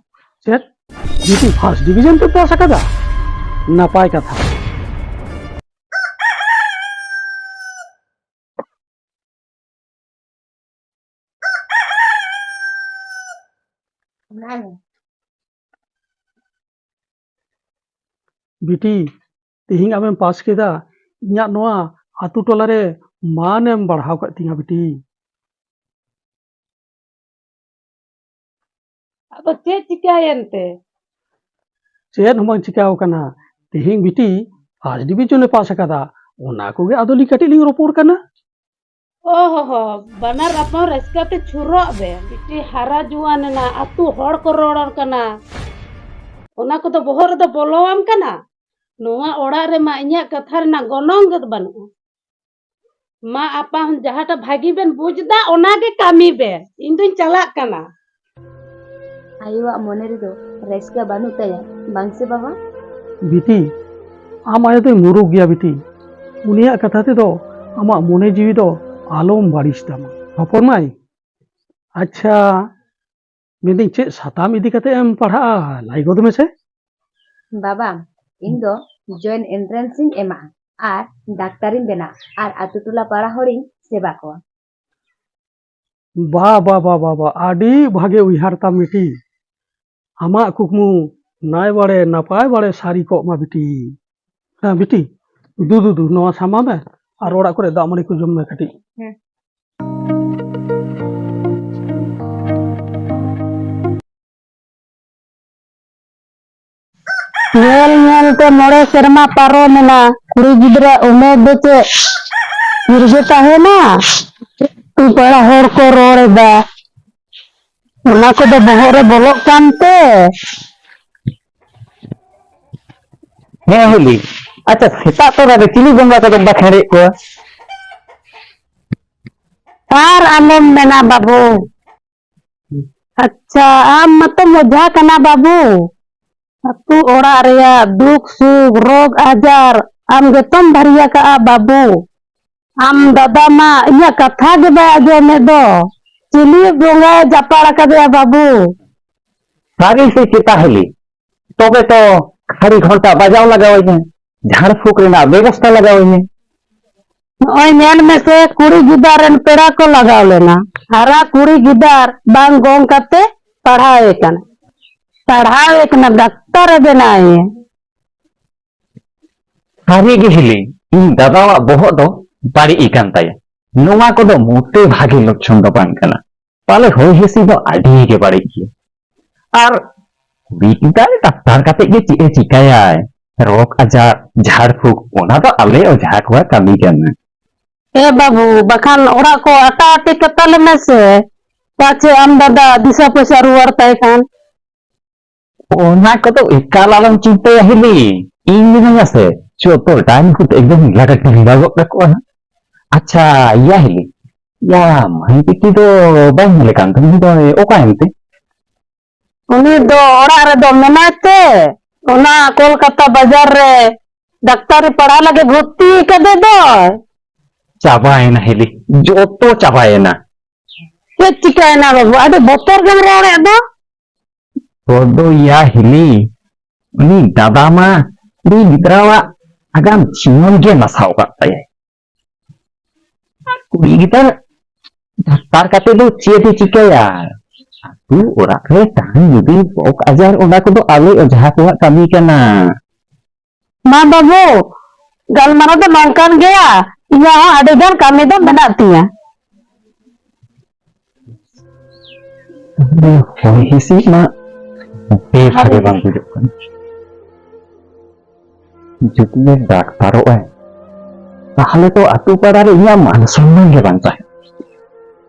ᱪᱮᱫ? ᱵᱤᱴᱤ first division ᱯᱮ ᱯᱟᱥ ᱟᱠᱟᱫᱟ? ᱱᱟᱯᱟᱭ ᱠᱟᱛᱷᱟ᱾ ᱵᱤᱴᱤ, ᱛᱮᱦᱮᱧ ᱟᱢᱮᱢ ᱯᱟᱥ ᱠᱮᱫᱟ, ᱤᱧᱟᱜ ᱱᱚᱣᱟ ᱟᱛᱳ ᱴᱚᱞᱟ ᱨᱮ ᱢᱟᱱᱮᱢ ᱵᱟᱲᱦᱟᱣ ᱠᱟᱜ ᱛᱤᱧᱟ ᱵᱤᱴᱤ᱾ ᱟᱫᱚ ᱪᱮᱫ ᱪᱤᱠᱟᱹᱭᱮᱱ ᱛᱮ? ᱪᱮᱫ ᱦᱚᱸ ᱵᱟᱝ ᱪᱤᱠᱟᱹᱣ ᱠᱟᱱᱟ᱾ ᱛᱮᱦᱮᱧ ᱵᱤᱴᱤ first division ᱮ ᱯᱟᱥ ᱟᱠᱟᱫᱟ, ᱚᱱᱟ ᱠᱚᱜᱮ ᱟᱫᱚ ᱞᱤᱧ ᱠᱟᱹᱴᱤᱡ ᱞᱤᱧ ᱨᱚᱯᱚᱲ ᱠᱟᱱᱟ᱾ ᱚ ᱦᱚ ᱦᱚ, ᱵᱟᱱᱟᱨ ᱟᱯᱱᱟᱨ ᱨᱟᱹᱥᱠᱟᱹ ᱛᱮ ᱪᱷᱩᱨᱚᱜ ᱵᱮᱱ᱾ ᱵᱤᱴᱤ ᱦᱟᱨᱟ ᱡᱩᱣᱟᱱ ᱮᱱᱟ, ᱟᱛᱳ ᱦᱚᱲ ᱠᱚ ᱨᱚᱲ ᱠᱟᱱᱟ, ᱚᱱᱟ ᱠᱚᱫᱚ ᱵᱚᱦᱚᱜ ᱨᱮᱫᱚ ᱵᱚᱞᱚᱣᱟᱢ ᱠᱟᱱᱟ? ᱱᱚᱣᱟ ᱚᱲᱟᱜ ᱨᱮᱢᱟ ᱤᱧᱟᱹᱜ ᱠᱟᱛᱷᱟ ᱨᱮᱱᱟᱜ ᱜᱚᱱᱚᱝ ᱜᱮ ᱵᱟᱹᱱᱩᱜᱼᱟ᱾ ᱢᱟ ᱟᱯᱟ ᱦᱚᱸ ᱡᱟᱦᱟᱸᱴᱟᱜ ᱵᱷᱟᱹᱜᱤ ᱵᱮᱱ ᱵᱩᱡᱽ ᱫᱟ, ᱚᱱᱟ ᱜᱮ ᱠᱟᱹᱢᱤ ᱵᱮᱱ᱾ ᱤᱧ ᱫᱩᱧ ᱪᱟᱞᱟᱜ ᱠᱟᱱᱟ᱾ ᱟᱭᱳᱣᱟᱜ ᱢᱚᱱᱮ ᱨᱮᱫᱚ ᱨᱟᱹᱥᱠᱟᱹ ᱵᱟᱹᱱᱩᱜ ᱛᱟᱭᱟ, ᱵᱟᱝ ᱥᱮ ᱵᱟᱵᱟ? ᱵᱤᱴᱤ, ᱟᱢ ᱟᱭᱳ ᱫᱚᱭ ᱢᱩᱨᱩᱠ ᱜᱮᱭᱟ ᱵᱤᱴᱤ᱾ ᱩᱱᱤᱭᱟᱜ ᱠᱟᱛᱷᱟ ᱛᱮᱫᱚ ᱟᱢᱟᱜ ᱢᱚᱱᱮ ᱡᱤᱣᱤ ᱫᱚ ᱟᱞᱚᱢ ᱵᱟᱹᱲᱤᱡ ᱛᱟᱢᱟ᱾ ᱦᱚᱯᱚᱱ ᱢᱟᱹᱭ, ᱟᱪᱪᱷᱟ, ᱢᱮᱱᱫᱟᱹᱧ, ᱪᱮᱫ ᱥᱟᱛᱟᱢ ᱤᱫᱤ ᱠᱟᱛᱮ ᱮᱢ ᱯᱟᱲᱦᱟᱜᱼᱟ, ᱞᱟᱹᱭ ᱜᱚᱫ ᱢᱮᱥᱮ᱾ ᱵᱟᱵᱟ, ᱤᱧ ᱫᱚ ᱡᱚᱭᱮᱱᱴ ᱮᱱᱴᱨᱟᱱᱥ ᱤᱧ ᱮᱢᱟ ᱟᱨ ᱰᱟᱠᱛᱟᱨᱤᱧ ᱵᱮᱱᱟᱜ ᱟᱨ ᱟᱛᱳ ᱴᱚᱞᱟ ᱯᱟᱲᱟ ᱦᱚᱲᱤᱧ ᱥᱮᱵᱟ ᱠᱚᱣᱟ᱾ ᱵᱟ ᱵᱟ ᱵᱟ ᱵᱟ ᱵᱟ, ᱟᱹᱰᱤ ᱵᱷᱟᱜᱮ ᱩᱭᱦᱟᱹᱨ ᱛᱟᱢ ᱵᱤᱴᱤ᱾ ᱟᱢᱟᱜ ᱠᱩᱠᱢᱩ ᱱᱟᱭ ᱵᱟᱲᱮ ᱱᱟᱯᱟᱭ ᱵᱟᱲᱮ ᱥᱟᱹᱨᱤ ᱠᱚᱜ ᱢᱟ ᱵᱤᱴᱤ᱾ ᱦᱮᱸ ᱵᱤᱴᱤ, ᱫᱩ ᱫᱩ ᱫᱩ, ᱱᱚᱣᱟ ᱥᱟᱢᱟ ᱢᱮ ᱟᱨ ᱚᱲᱟᱜ ᱠᱚᱨᱮ ᱫᱟᱜ ᱢᱟᱹᱲᱤ ᱠᱚ ᱡᱚᱢ ᱢᱮ ᱠᱟᱹᱴᱤᱡ᱾ ᱦᱮᱸ᱾ ᱧᱮᱞ ᱧᱮᱞ ᱛᱮ ᱢᱚᱬᱮ ᱥᱮᱨᱢᱟ ᱯᱟᱨᱚᱢ ᱮᱱᱟ᱾ ᱠᱩᱲᱤ ᱜᱤᱫᱽᱨᱟᱹ ᱩᱢᱮᱨ ᱫᱚ ᱪᱮᱫ ᱛᱷᱤᱨ ᱜᱮ ᱛᱟᱦᱮᱱᱟ? ᱟᱹᱛᱩ ᱯᱟᱲᱟ ᱦᱚᱲ ᱠᱚ ᱨᱚᱲ ᱮᱫᱟ, ᱚᱱᱟ ᱠᱚᱫᱚ ᱵᱚᱦᱚᱜ ᱨᱮ ᱵᱚᱞᱚᱜ ᱠᱟᱱ ᱛᱮ᱾ ᱦᱮᱸ ᱦᱤᱞᱤ, ᱟᱪᱪᱷᱟ, ᱥᱮᱛᱟᱜ ᱛᱚᱨᱟ ᱨᱮ ᱪᱤᱞᱤ ᱵᱚᱸᱜᱟ ᱠᱚᱫᱚᱢ ᱵᱟᱠᱷᱮᱲᱮᱫ ᱠᱚᱣᱟ? ᱟᱨ ᱟᱞᱚᱢ ᱢᱮᱱᱟ ᱵᱟᱹᱵᱩ, ᱟᱪᱪᱷᱟ, ᱟᱢ ᱢᱟᱛᱚᱢ ᱚᱡᱷᱟ ᱠᱟᱱᱟ ᱵᱟᱹᱵᱩ᱾ ᱟᱹᱛᱩ ᱚᱲᱟᱜ ᱨᱮᱭᱟᱜ ᱫᱩᱠ ᱥᱩᱠ, ᱨᱳᱜᱽ ᱟᱡᱟᱨ ᱟᱢ ᱜᱮᱛᱚᱢ ᱵᱷᱟᱹᱨᱤᱭᱟ ᱠᱟᱜᱼᱟ ᱵᱟᱹᱵᱩ᱾ ᱟᱢ ᱫᱟᱫᱟ ᱢᱟ ᱤᱧᱟᱹᱜ ᱠᱟᱛᱷᱟ ᱜᱮ ᱵᱟᱭ ᱟᱸᱡᱚᱢᱮᱫ ᱫᱚ᱾ ᱪᱤᱞᱤ ᱵᱚᱸᱜᱟᱭ ᱡᱟᱯᱟᱲ ᱟᱠᱟᱫᱮᱭᱟ ᱵᱟᱹᱵᱩ? ᱥᱟᱹᱨᱤ ᱥᱮ ᱪᱮᱛᱟ ᱦᱤᱞᱤ? ᱛᱚᱵᱮ ᱛᱚ ᱠᱷᱟᱹᱲᱤ ᱜᱷᱚᱱᱴᱟ ᱵᱟᱡᱟᱣ ᱞᱟᱜᱟᱣ ᱤᱧᱟᱹ, ᱡᱷᱟᱲ ᱯᱷᱩᱸᱠ ᱨᱮᱱᱟᱜ ᱵᱮᱵᱚᱥᱛᱟ ᱞᱟᱜᱟᱣ ᱤᱧᱟᱹ᱾ ᱱᱚᱜᱼᱚᱭ ᱧᱮᱞ ᱢᱮᱥᱮ, ᱠᱩᱲᱤ ᱜᱤᱫᱟᱹᱨ ᱨᱮᱱ ᱯᱮᱲᱟ ᱠᱚ ᱞᱟᱜᱟᱣ ᱞᱮᱱᱟ᱾ ᱦᱟᱨᱟ ᱠᱩᱲᱤ ᱜᱤᱫᱟᱹᱨ ᱵᱟᱝ ᱜᱚᱝ ᱠᱟᱛᱮ ᱯᱟᱲᱦᱟᱣ ᱮ ᱠᱟᱱᱟ, ᱯᱟᱲᱦᱟᱣ ᱮ ᱠᱟᱱᱟ, ᱰᱟᱠᱛᱟᱨ ᱮ ᱵᱮᱱᱟᱣ ᱮᱭᱟ᱾ ᱥᱟᱹᱨᱤ ᱜᱮ ᱦᱤᱞᱤ, ᱤᱧ ᱫᱟᱫᱟᱣᱟᱜ ᱵᱚᱦᱚᱜ ᱫᱚ ᱵᱟᱹᱲᱤᱡ ᱟᱠᱟᱱ ᱛᱟᱭᱟ᱾ ᱱᱚᱣᱟ ᱠᱚᱫᱚ ᱢᱚᱴᱮ ᱵᱷᱟᱜᱮ ᱞᱚᱠᱠᱷᱚᱱ ᱫᱚ ᱵᱟᱝ ᱠᱟᱱᱟ᱾ ᱯᱟᱞᱮ ᱦᱚᱭ ᱦᱤᱸᱥᱤᱫ ᱫᱚ ᱟᱹᱰᱤ ᱜᱮ ᱵᱟᱹᱲᱤᱡ ᱜᱮᱭᱟ᱾ ᱟᱨ ᱠᱩᱲᱤ ᱜᱤᱫᱽᱨᱟᱹ ᱰᱟᱠᱛᱟᱨ ᱠᱟᱛᱮ ᱜᱮ ᱪᱮᱫ ᱮ ᱪᱤᱠᱟᱹᱭᱟᱭ? ᱨᱳᱜᱽ ᱟᱡᱟᱨ, ᱡᱷᱟᱲ ᱯᱷᱩᱸᱠ, ᱚᱱᱟ ᱫᱚ ᱟᱞᱮ ᱚᱡᱷᱟ ᱠᱚᱣᱟᱜ ᱠᱟᱹᱢᱤ ᱠᱟᱱᱟ᱾ ᱮ ᱵᱟᱹᱵᱩ, ᱵᱟᱠᱷᱟᱱ ᱚᱲᱟᱜ ᱠᱚ ᱟᱴᱟ ᱟᱴᱤ ᱠᱟᱛᱟ ᱞᱮ ᱢᱮᱥᱮ, ᱯᱟᱪᱷᱮ ᱟᱢ ᱫᱟᱫᱟ ᱫᱤᱥᱟᱹ ᱯᱚᱭᱥᱟ ᱨᱩᱣᱟᱹᱲ ᱛᱟᱭ ᱠᱷᱟᱱ᱾ ᱚᱱᱟ ᱠᱚᱫᱚ ᱮᱠᱟᱞ ᱟᱞᱚᱢ ᱪᱤᱱᱛᱟᱹᱭᱟ ᱦᱤᱞᱤ, ᱤᱧ ᱢᱤᱱᱟᱹᱧᱟ ᱥᱮ, ᱡᱚᱛᱚ ᱰᱟᱭᱱᱤ ᱠᱚ ᱮᱠᱫᱚᱢ ᱞᱟᱜᱟ ᱴᱟᱸᱜᱟ ᱜᱚᱫ ᱠᱟᱠᱚᱣᱟ ᱦᱟᱸᱜ᱾ ᱟᱪᱪᱷᱟ, ᱤᱭᱟᱹ ᱦᱤᱞᱤ, ᱭᱟ ᱢᱟᱹᱭ ᱵᱤᱴᱤ ᱫᱚ ᱵᱟᱹᱧ ᱧᱮᱞᱮ ᱠᱟᱱ ᱛᱟᱢ, ᱩᱱᱤ ᱫᱚ ᱚᱠᱟᱭᱮᱱ ᱛᱮ? ᱩᱱᱤ ᱫᱚ ᱚᱲᱟᱜ ᱨᱮᱫᱚ ᱢᱮᱱᱟᱭ ᱛᱮ, ᱚᱱᱟ ᱠᱳᱞᱠᱟᱛᱟ ᱵᱟᱡᱟᱨ ᱨᱮ ᱰᱟᱠᱛᱟᱨ ᱨᱮ ᱯᱟᱲᱦᱟᱣ ᱞᱟᱹᱜᱤᱫ ᱵᱷᱚᱨᱛᱤ ᱠᱟᱫᱮ ᱫᱚᱭ᱾ ᱪᱟᱵᱟᱭᱮᱱᱟ ᱦᱤᱞᱤ, ᱡᱚᱛᱚ ᱪᱟᱵᱟᱭᱮᱱᱟ᱾ ᱪᱮᱫ ᱪᱤᱠᱟᱭᱮᱱᱟ ᱵᱟᱹᱵᱩ? ᱟᱹᱰᱤ ᱵᱚᱛᱚᱨ ᱜᱮᱢ ᱨᱚᱲᱮᱫ ᱫᱚ᱾ ᱨᱚᱲ ᱫᱚ ᱭᱟ ᱦᱤᱞᱤ, ᱩᱱᱤ ᱫᱟᱫᱟ ᱢᱟ ᱠᱩᱲᱤ ᱜᱤᱫᱽᱨᱟᱹᱣᱟᱜ ᱟᱜᱟᱢ ᱡᱤᱭᱚᱱ ᱜᱮ ᱱᱟᱥᱟᱣ ᱟᱠᱟᱫ ᱛᱟᱭᱟᱭ᱾ ᱟᱨ ᱠᱩᱲᱤ ᱜᱤᱫᱽᱨᱟᱹ ᱰᱟᱠᱛᱟᱨ ᱠᱟᱛᱮ ᱫᱚ ᱪᱮᱫ ᱮ ᱪᱤᱠᱟᱹᱭᱟ? ᱟᱹᱛᱩ ᱚᱲᱟᱜ ᱨᱮ ᱛᱟᱦᱮᱸ ᱡᱩᱫᱤ ᱨᱳᱜᱽ ᱟᱡᱟᱨ, ᱚᱱᱟ ᱠᱚᱫᱚ ᱟᱞᱮ ᱚᱡᱷᱟ ᱠᱚᱣᱟᱜ ᱠᱟᱹᱢᱤ ᱠᱟᱱᱟ᱾ ᱢᱟ ᱵᱟᱹᱵᱩ, ᱜᱟᱞᱢᱟᱨᱟᱣ ᱫᱚ ᱱᱚᱝᱠᱟᱱ ᱜᱮᱭᱟ, ᱤᱧᱟᱹᱜ ᱦᱚᱸ ᱟᱹᱰᱤ ᱜᱟᱱ ᱠᱟᱹᱢᱤ ᱫᱚ ᱢᱮᱱᱟᱜ ᱛᱤᱧᱟ᱾ ᱦᱚᱭ ᱦᱤᱸᱥᱤᱫ ᱢᱟ ᱵᱮᱵᱷᱟᱜᱮ ᱵᱟᱝ ᱵᱩᱡᱩᱜ ᱠᱟᱱᱟ᱾ ᱡᱩᱫᱤ ᱰᱟᱠᱛᱟᱨᱚᱜ ᱟᱭ, ᱛᱟᱦᱞᱮ ᱛᱚ ᱟᱹᱛᱩ ᱯᱟᱲᱟ ᱨᱮ ᱤᱧᱟᱹᱜ ᱢᱟᱱ ᱥᱚᱱᱢᱟᱱ ᱜᱮ ᱵᱟᱝ ᱛᱟᱦᱮᱸᱱᱟ᱾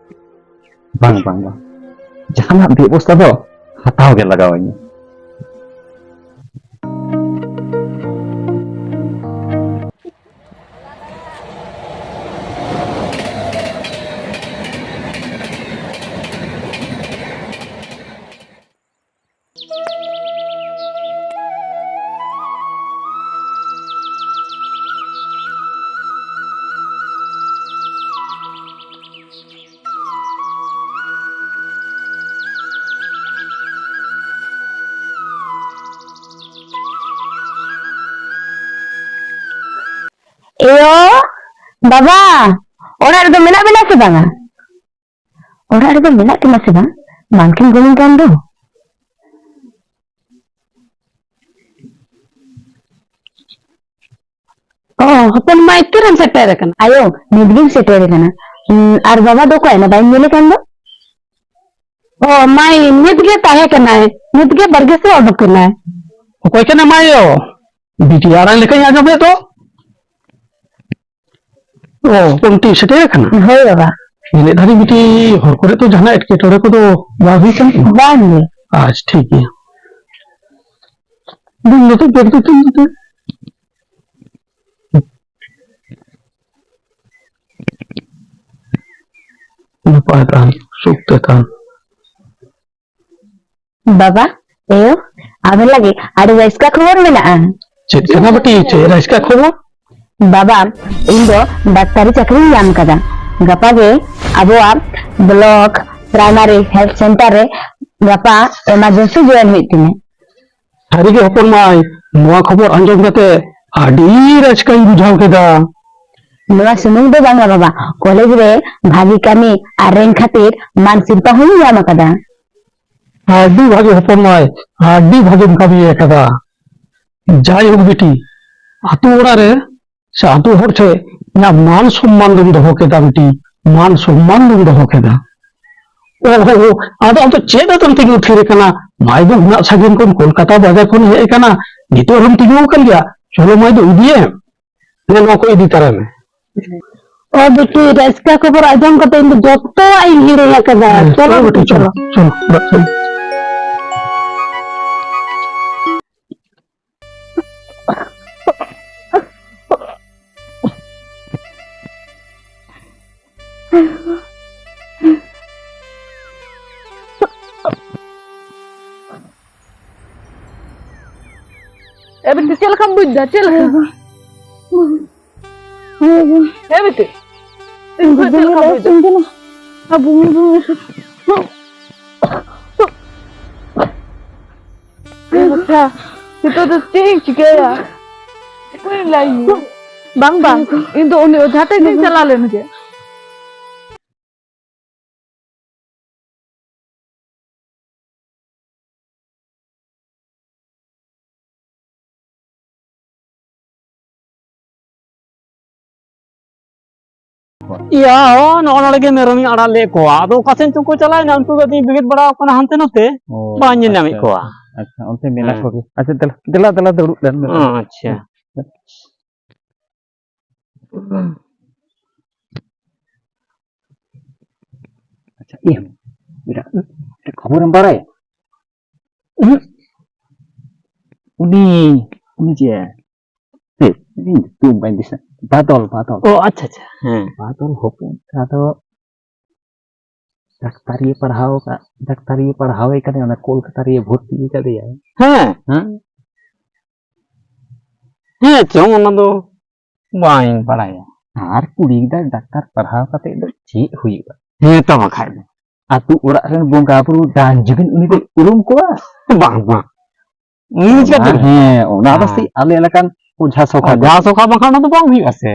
ᱵᱟᱝ, ᱵᱟᱝ, ᱵᱟᱝ, ᱡᱟᱦᱟᱱᱟᱜ ᱵᱮᱵᱚᱥᱛᱷᱟ ᱫᱚ ᱦᱟᱛᱟᱣ ᱜᱮ ᱞᱟᱜᱟᱣ ᱤᱧᱟ᱾ ᱮᱭᱳ, ᱵᱟᱵᱟ, ᱚᱲᱟᱜ ᱨᱮᱫᱚ ᱢᱮᱱᱟᱜ ᱵᱮᱱᱟ ᱥᱮ ᱵᱟᱝᱟ? ᱚᱲᱟᱜ ᱨᱮᱫᱚ ᱢᱮᱱᱟᱜ ᱠᱤᱱᱟ ᱥᱮ ᱵᱟᱝ? ᱵᱟᱝᱠᱤᱱ ᱜᱚᱲᱚᱧ ᱠᱟᱱ ᱫᱚ᱾ ᱚ, ᱦᱚᱯᱚᱱ ᱢᱟᱹᱭ, ᱛᱤᱨᱮᱢ ᱥᱮᱴᱮᱨ ᱟᱠᱟᱱᱟ? ᱟᱭᱳ, ᱱᱤᱛ ᱜᱤᱧ ᱥᱮᱴᱮᱨ ᱟᱠᱟᱱᱟ᱾ ᱩᱸ, ᱟᱨ ᱵᱟᱵᱟ ᱫᱚ ᱚᱠᱟᱭᱮᱱᱟ? ᱵᱟᱹᱧ ᱧᱮᱞᱮ ᱠᱟᱱ ᱫᱚ᱾ ᱚ, ᱢᱟᱹᱭ, ᱱᱤᱛ ᱜᱮ ᱛᱟᱦᱮᱸ ᱠᱟᱱᱟᱭ, ᱱᱤᱛ ᱜᱮ ᱵᱟᱲᱜᱮ ᱥᱮᱫ ᱚᱰᱚᱠ ᱮᱱᱟᱭ᱾ ᱚᱠᱚᱭ ᱠᱟᱱᱟ ᱢᱟᱹᱭ ᱭᱳ? ᱵᱤᱴᱤ ᱟᱲᱟᱝ ᱞᱮᱠᱟᱧ ᱟᱸᱡᱚᱢᱮᱫ ᱫᱚ᱾ ᱚ, ᱚᱱᱛᱮ ᱥᱮᱴᱮᱨ ᱟᱠᱟᱱᱟ? ᱦᱳᱭ ᱵᱟᱵᱟ᱾ ᱤᱱᱟᱹᱜ ᱫᱷᱟᱹᱨᱤᱡ ᱵᱤᱴᱤ ᱦᱚᱨ ᱠᱚᱨᱮ ᱛᱚ ᱡᱟᱦᱟᱱᱟᱜ ᱮᱴᱠᱮᱴᱚᱬᱮ ᱠᱚᱫᱚ ᱵᱟᱝ ᱦᱩᱭ ᱠᱟᱱᱟ? ᱵᱟᱝ ᱜᱮ᱾ ᱟᱪᱪᱷᱟ, ᱴᱷᱤᱠ ᱜᱮᱭᱟ᱾ ᱫᱩᱧ ᱱᱚᱛᱮ ᱵᱮᱜᱽ ᱫᱚ ᱛᱤᱧ ᱱᱚᱛᱮ᱾ ᱱᱟᱯᱟᱭ ᱛᱟᱦᱮᱱ, ᱥᱩᱠ ᱛᱮ ᱛᱟᱦᱮᱱ᱾ ᱵᱟᱵᱟ, ᱮᱭᱳ, ᱟᱵᱮᱱ ᱞᱟᱹᱜᱤᱫ ᱟᱹᱰᱤ ᱨᱟᱹᱥᱠᱟᱹ ᱠᱷᱚᱵᱚᱨ ᱢᱮᱱᱟᱜᱼᱟ᱾ ᱪᱮᱫ ᱠᱟᱱᱟ ᱵᱤᱴᱤ, ᱪᱮᱫ ᱨᱟᱹᱥᱠᱟᱹ ᱠᱷᱚᱵᱚᱨ? ᱵᱟᱵᱟ, ᱤᱧ ᱫᱚ ᱰᱟᱠᱛᱟᱨᱤ ᱪᱟᱹᱠᱨᱤᱧ ᱧᱟᱢ ᱠᱟᱫᱟ᱾ ᱜᱟᱯᱟ ᱜᱮ ᱟᱵᱚᱣᱟᱜ block primary health center ᱨᱮ ᱜᱟᱯᱟ emergency join ᱦᱩᱭᱩᱜ ᱛᱤᱧᱟ᱾ ᱥᱟᱹᱨᱤᱜᱮ ᱦᱚᱯᱚᱱ ᱢᱟᱹᱭ, ᱱᱚᱣᱟ ᱠᱷᱚᱵᱚᱨ ᱟᱸᱡᱚᱢ ᱠᱟᱛᱮ ᱟᱹᱰᱤ ᱨᱟᱹᱥᱠᱟᱹᱧ ᱵᱩᱡᱷᱟᱹᱣ ᱠᱮᱫᱟ᱾ ᱱᱚᱣᱟ ᱥᱩᱢᱩᱝ ᱫᱚ ᱵᱟᱝᱟ ᱵᱟᱵᱟ, ᱠᱚᱞᱮᱡᱽ ᱨᱮ ᱵᱷᱟᱹᱜᱤ ᱠᱟᱹᱢᱤ ᱟᱨ rank ᱠᱷᱟᱹᱛᱤᱨ ᱢᱟᱱ ᱥᱤᱨᱯᱟ ᱦᱚᱸᱧ ᱧᱟᱢ ᱟᱠᱟᱫᱟ᱾ ᱟᱹᱰᱤ ᱵᱷᱟᱹᱜᱤ ᱦᱚᱯᱚᱱ ᱢᱟᱹᱭ, ᱟᱹᱰᱤ ᱵᱷᱟᱹᱜᱤᱢ ᱠᱟᱹᱢᱤ ᱟᱠᱟᱫᱟ᱾ ᱡᱟᱭᱦᱳᱠ ᱵᱤᱴᱤ, ᱟᱛᱳ ᱚᱲᱟᱜ ᱨᱮ ᱥᱮ ᱟᱛᱳ ᱦᱚᱲ ᱴᱷᱮᱱ ᱤᱧᱟᱹᱜ ᱢᱟᱱ ᱥᱚᱢᱢᱟᱱ ᱫᱚᱢ ᱫᱚᱦᱚ ᱠᱮᱫᱟ ᱵᱤᱴᱤ, ᱢᱟᱱ ᱥᱚᱢᱢᱟᱱ ᱫᱚᱢ ᱫᱚᱦᱚ ᱠᱮᱫᱟ᱾ ᱚ ᱦᱚ ᱦᱚ, ᱟᱫᱚ ᱟᱢ ᱫᱚ ᱪᱮᱫ ᱟᱫᱚᱢ ᱛᱤᱸᱜᱩ ᱛᱷᱤᱨ ᱟᱠᱟᱱᱟ? ᱢᱟᱹᱭ ᱫᱚ ᱩᱱᱟᱹᱜ ᱥᱟᱺᱜᱤᱧ ᱠᱷᱚᱱ ᱠᱳᱞᱠᱟᱛᱟ ᱵᱟᱡᱟᱨ ᱠᱷᱚᱱ ᱦᱮᱡ ᱟᱠᱟᱱᱟ, ᱱᱤᱛᱚᱜ ᱦᱚᱸᱢ ᱛᱤᱸᱜᱩ ᱟᱠᱟᱱ ᱜᱮᱭᱟ? ᱪᱚᱞᱚ ᱢᱟᱹᱭ ᱫᱚ ᱤᱫᱤᱭᱮᱢ᱾ ᱦᱮᱸ, ᱱᱚᱣᱟ ᱠᱚ ᱤᱫᱤ ᱛᱟᱨᱟᱭ ᱢᱮ᱾ ᱚ ᱵᱤᱴᱤ, ᱨᱟᱹᱥᱠᱟᱹ ᱠᱷᱚᱵᱚᱨ ᱟᱸᱡᱚᱢ ᱠᱟᱛᱮ ᱤᱧ ᱫᱚ ᱡᱚᱛᱚᱣᱟᱜ ᱤᱧ ᱦᱤᱲᱤᱧ ᱟᱠᱟᱫᱟ᱾ ᱦᱮᱸ, ᱪᱚᱞᱚ ᱪᱚᱞᱚ ᱵᱤᱴᱤ, ᱵᱤᱴᱤ, ᱪᱚᱞᱚ, ᱪᱚᱞᱚ᱾ ᱪᱚᱞᱚ, ᱚᱲᱟᱜ ᱥᱮᱫ᱾ ᱮ ᱵᱤᱴᱤ, ᱪᱮᱫ ᱞᱮᱠᱟᱢ ᱵᱩᱡᱽ ᱫᱟ? ᱪᱮᱫ ᱞᱮᱠᱟ? ᱦᱮᱸ ᱵᱤᱴᱤ, ᱪᱮᱫ ᱞᱮᱠᱟᱢ ᱵᱩᱡᱽ ᱫᱟ? ᱟᱵᱚ ᱟᱪᱪᱷᱟ, ᱱᱤᱛᱚᱜ ᱫᱚ ᱪᱮᱫ ᱤᱧ ᱪᱤᱠᱟᱹᱭᱟ? ᱚᱠᱚᱭᱮᱢ ᱞᱟᱹᱭ ᱟᱭᱟ? ᱵᱟᱝ, ᱵᱟᱝ, ᱤᱧ ᱫᱚ ᱩᱱᱤ ᱚᱡᱷᱟ ᱴᱷᱮᱱ ᱜᱤᱧ ᱪᱟᱞᱟᱣ ᱞᱮᱱ ᱜᱮ᱾ ᱤᱭᱟᱹ, ᱦᱚᱸ, ᱱᱚᱜᱼᱚ ᱱᱚᱰᱮ ᱜᱮ ᱢᱮᱨᱚᱢᱤᱧ ᱟᱲᱟᱜ ᱞᱮᱫ ᱠᱚᱣᱟ᱾ ᱟᱫᱚ ᱚᱠᱟ ᱥᱮᱫ ᱪᱚᱝ ᱠᱚ ᱪᱟᱞᱟᱣᱮᱱᱟ, ᱩᱱᱠᱩ ᱜᱮ ᱟᱫᱚᱧ ᱵᱮᱸᱜᱮᱫ ᱵᱟᱲᱟ ᱟᱠᱚ ᱠᱟᱱᱟ ᱦᱟᱱᱛᱮ ᱱᱟᱛᱮ᱾ ᱚ, ᱵᱟᱹᱧ ᱧᱮᱞ ᱟᱪᱪᱷᱟ, ᱧᱟᱢᱮᱫ ᱠᱚᱣᱟ᱾ ᱟᱪᱪᱷᱟ, ᱟᱪᱪᱷᱟ, ᱚᱱᱛᱮ ᱢᱮᱱᱟᱜ ᱦᱮᱸ᱾ ᱠᱚᱜᱮ᱾ ᱟᱪᱪᱷᱟ, ᱫᱮᱞᱟ, ᱫᱮᱞᱟ, ᱫᱮᱞᱟ, ᱫᱩᱲᱩᱵ ᱞᱮᱱ ᱢᱮ᱾ ᱚ, ᱟᱪᱪᱷᱟ᱾ ᱟᱪᱪᱷᱟ, ᱤᱭᱟᱹ, ᱢᱤᱫᱴᱟᱝ, ᱢᱤᱫᱴᱟᱝ ᱠᱷᱚᱵᱚᱨᱮᱢ ᱵᱟᱲᱟᱭᱟ? ᱩᱦᱩᱸ᱾ ᱩᱱᱤ, ᱩᱱᱤ ᱡᱮ, ᱦᱮᱸ, ᱤᱧ ᱧᱩᱛᱩᱢ ᱵᱟᱹᱧ ᱫᱤᱥᱟᱹ᱾ ᱵᱟᱫᱚᱞ, ᱵᱟᱫᱚᱞ᱾ ᱚ, ᱟᱪᱪᱷᱟ, ᱟᱪᱪᱷᱟ, ᱦᱮᱸ᱾ ᱵᱟᱫᱚᱞ ᱦᱚᱯᱚᱱ ᱮᱨᱟ ᱫᱚ ᱰᱟᱠᱛᱟᱨᱤᱭᱮ ᱯᱟᱲᱦᱟᱣ ᱟᱠᱟᱫ, ᱰᱟᱠᱛᱟᱨᱤᱭᱮ ᱯᱟᱲᱦᱟᱣᱮ ᱠᱟᱱᱟ, ᱚᱱᱟ ᱠᱳᱞᱠᱟᱛᱟ ᱨᱮᱭᱮ ᱵᱷᱚᱨᱛᱤ ᱟᱠᱟᱫᱮᱭᱟ᱾ ᱦᱮᱸ᱾ ᱦᱮᱸ? ᱦᱮᱸ ᱪᱚᱝ, ᱚᱱᱟ ᱫᱚ ᱵᱟᱝ ᱵᱟᱲᱟᱭᱟ᱾ ᱟᱨ ᱠᱩᱲᱤ ᱜᱤᱫᱽᱨᱟᱹ ᱰᱟᱠᱛᱟᱨ ᱯᱟᱲᱦᱟᱣ ᱠᱟᱛᱮ ᱫᱚ ᱪᱮᱫ ᱦᱩᱭᱩᱜᱼᱟ? ᱦᱮᱸ ᱛᱚ ᱵᱟᱠᱷᱟᱡ ᱫᱚ᱾ ᱟᱹᱛᱩ ᱚᱲᱟᱜ ᱨᱮᱱ ᱵᱚᱸᱜᱟ ᱵᱩᱨᱩ ᱰᱟᱹᱱ ᱡᱩᱜᱤᱱ ᱩᱱᱤ ᱫᱚᱭ ᱩᱨᱩᱢ ᱠᱚᱣᱟ? ᱵᱟᱝ, ᱵᱟᱝ᱾ ᱩᱱᱤ ᱪᱤᱠᱟᱹᱛᱮ ᱚᱱᱟ, ᱩᱨᱩᱢ ᱦᱮᱸ, ᱚᱱᱟ ᱫᱚ ᱦᱮᱸ᱾ ᱥᱮ ᱟᱞᱮ ᱞᱮᱠᱟᱱ ᱚᱡᱷᱟ ᱥᱚᱠᱷᱟ ᱠᱚ᱾ ᱚᱡᱷᱟ ᱥᱚᱠᱷᱟ ᱵᱟᱠᱷᱟᱱ ᱚᱱᱟ ᱫᱚ ᱵᱟᱝ ᱦᱩᱭᱩᱜᱼᱟ ᱥᱮ᱾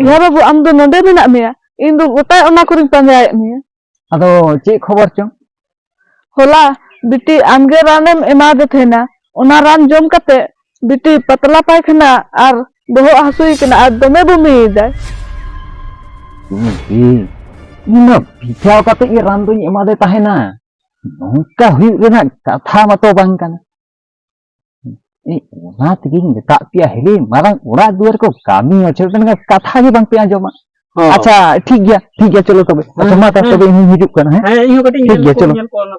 ᱤᱭᱟ ᱵᱟᱹᱵᱩ, ᱟᱢ ᱫᱚ ᱱᱚᱰᱮ ᱢᱮᱱᱟᱜ ᱢᱮᱭᱟ? ᱤᱧ ᱫᱚ ᱜᱚᱴᱟ ᱚᱱᱟ ᱠᱚᱨᱮᱧ ᱯᱟᱸᱡᱟᱭᱮᱫ ᱢᱮᱭᱟ᱾ ᱟᱫᱚ ᱪᱮᱫ ᱠᱷᱚᱵᱚᱨ ᱪᱚᱝ? ᱦᱚᱞᱟ ᱵᱤᱴᱤ ᱟᱢᱜᱮ ᱨᱟᱱᱮᱢ ᱮᱢᱟᱫᱮ ᱛᱟᱦᱮᱱᱟ, ᱚᱱᱟ ᱨᱟᱱ ᱡᱚᱢ ᱠᱟᱛᱮ ᱵᱤᱴᱤ ᱯᱟᱛᱞᱟ ᱯᱟᱭᱠᱷᱟᱱᱟ ᱟᱨ ᱵᱚᱦᱚᱜ ᱦᱟᱹᱥᱩᱭᱮ ᱠᱟᱱᱟ ᱟᱨ ᱫᱚᱢᱮ ᱵᱚᱢᱤᱭᱮᱫᱟᱭ᱾ ᱤᱧ ᱢᱟ ᱵᱤᱪᱷᱟᱣ ᱠᱟᱛᱮ ᱜᱮ ᱨᱟᱱ ᱫᱚᱧ ᱮᱢᱟᱫᱮ ᱛᱟᱦᱮᱱᱟ, ᱱᱚᱝᱠᱟ ᱦᱩᱭᱩᱜ ᱨᱮᱱᱟᱜ ᱠᱟᱛᱷᱟ ᱢᱟᱛᱚ ᱵᱟᱝ ᱠᱟᱱᱟ᱾ ᱤᱧ ᱚᱱᱟ ᱛᱮᱜᱤᱧ ᱢᱮᱛᱟᱫ ᱯᱮᱭᱟ, ᱦᱤᱞᱤ ᱢᱟᱨᱟᱝ ᱚᱲᱟᱜ ᱫᱩᱣᱟᱹᱨ ᱠᱚ ᱠᱟᱹᱢᱤ ᱦᱚᱪᱚ ᱢᱮᱱᱠᱷᱟᱱ ᱠᱟᱛᱷᱟ ᱜᱮ ᱵᱟᱝ ᱯᱮ ᱟᱸᱡᱚᱢᱟ᱾ ᱦᱚᱸ᱾ ᱟᱪᱪᱷᱟ, ᱴᱷᱤᱠ ᱜᱮᱭᱟ, ᱴᱷᱤᱠ ᱜᱮᱭᱟ, ᱪᱚᱞᱚ ᱛᱚᱵᱮ᱾ ᱟᱪᱪᱷᱟ, ᱦᱮᱸ, ᱢᱟ ᱛᱟᱦᱞᱮ ᱦᱮᱸ᱾ ᱛᱚᱵᱮ ᱤᱧ ᱦᱚᱸᱧ ᱦᱤᱡᱩᱜ ᱠᱟᱱᱟ, ᱦᱮᱸ? ᱦᱮᱸ, ᱤᱧ ᱦᱚᱸ ᱠᱟᱹᱴᱤᱡ ᱴᱷᱤᱠ ᱧᱮᱞ ᱜᱮᱭᱟ, ᱠᱚ, ᱪᱚᱞᱚ᱾ ᱧᱮᱞ ᱠᱚᱣᱟ ᱚᱱᱟ᱾